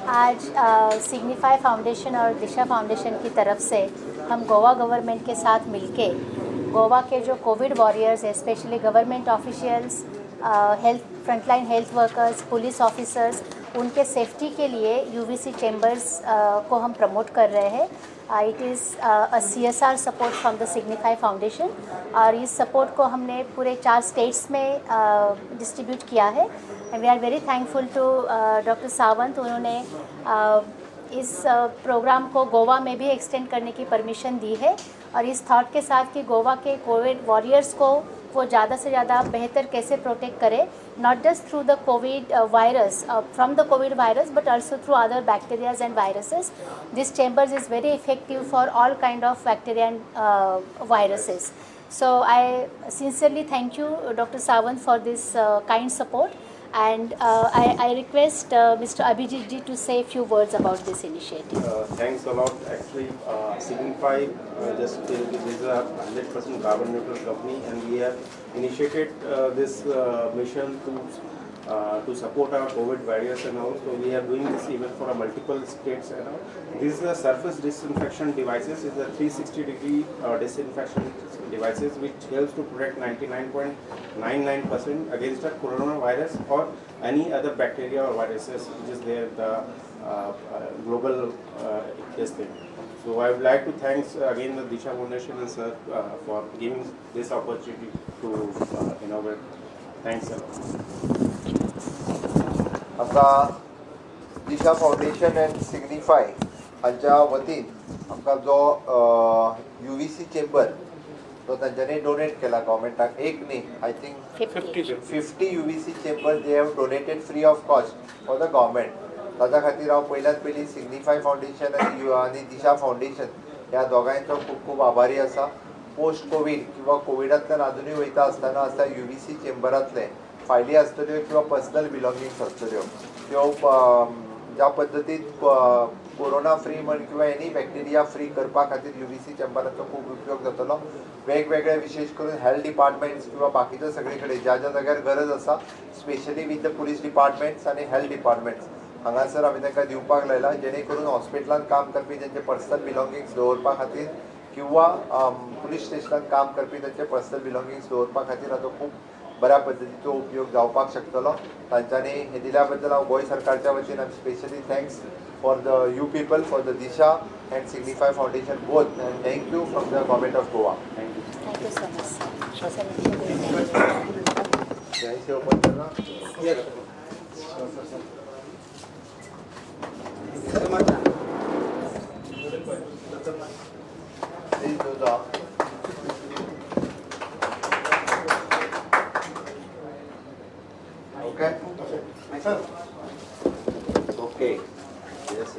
आज signify foundation और दिशा foundation की तरफ से हम गोवा गवर्नमेंट के साथ मिलके गोवा के जो कोविड वॉरियर्स है, specially government officials, health frontline health workers, police officers, उनके सेफ्टी के लिए यूवीसी चैम्बर्स को हम प्रमोट कर रहे हैं। It is a CSR support from the Signify Foundation और इस सपोर्ट को हमने पूरे 4 स्टेट्स में डिस्ट्रीब्यूट किया है and we are very thankful to Doctor Sawant. उन्होंने इस प्रोग्राम को गोवा में भी एक्सटेंड करने की परमिशन दी है और इस थॉट के साथ कि गोवा के कोविड वॉरियर्स को वो ज़्यादा से ज़्यादा बेहतर कैसे प्रोटेक्ट करे, not just through the COVID virus, from the COVID virus, but also through other bacterias and viruses. This chambers is very effective for all kind of bacteria and viruses. So I sincerely thank you, Dr. Sawant, for this kind support and I request Mr. Abhijit ji to say a few words about this initiative. Thanks a lot. Actually, Signify, just tell you, this is a 100% carbon neutral company, and we have initiated this mission to support our COVID warriors and all. So we are doing this even for multiple states and all. This is the surface disinfection devices. It's a 360 degree disinfection devices which helps to protect 99.99% against the coronavirus or any other bacteria or viruses which is there, the global this thing. So I would like to thanks again the Disha Foundation and sir for giving this opportunity to innovate. Thanks a lot. आमकां दिशा foundation and सिग्निफाय हांच्या वतीन आमकां जो UVC chamber तो तांच्यांनी donate केला गव्हर्मेंटाक, एक न्ही, I think 50. 50 UVC chamber they have donated free of cost for the government. ताच्या खातीर हांव पयल्यात पयलीं सिग्निफाय फाउंडेशन आनी दिशा फाउंडेशन ह्या दोगांयचो खूब खूब आभारी आसा. पोस्ट कोवीड किंवा कोविडांतल्यान आजुनूय वयता आसतना आसता यूवीसी चेंबरांतले फायली आसतल्यो किंवा पर्सनल बिलॉंगिंग्स आसतल्यो त्यो ज्या पद्दतीन कोरोना फ्री म्हण किंवा एनी बॅक्टेरिया फ्री करपा खातीर यूवीसी चेंबराचो खूब उपयोग जातलो. वेगवेगळे विशेश करून हेल्थ डिपार्टमेंट्स किंवा बाकीच्या सगळे कडेन ज्या ज्या जाग्यार गरज आसा, specially with the police departments आनी हेल्थ डिपार्टमेंट्स हांगासर आमी तांकां दिवपाक लायला, जेणे करून हॉस्पिटलांत काम करपी तेंचे पर्सनल बिलॉंगिंग्स दवरपा खातीर किंवा पुलीस स्टेशनात काम करपी तांचे पर्सनल बिलॉंगिंग्स दवरपा खातीर हाचो खूब बऱ्या पद्दतीचो उपयोग जावपाक शकतलो. तांच्यांनी हें दिल्या बद्दल हांव गोंय सरकारच्या वतीन I specially thanks for the you people, for the Disha and Signify Foundation both, and thank you from the Government of Goa. Thank you. Thank you so much, sir. Sir. यहीं से ओपन करना. Yes. Please do the Okay? Okay. Yes.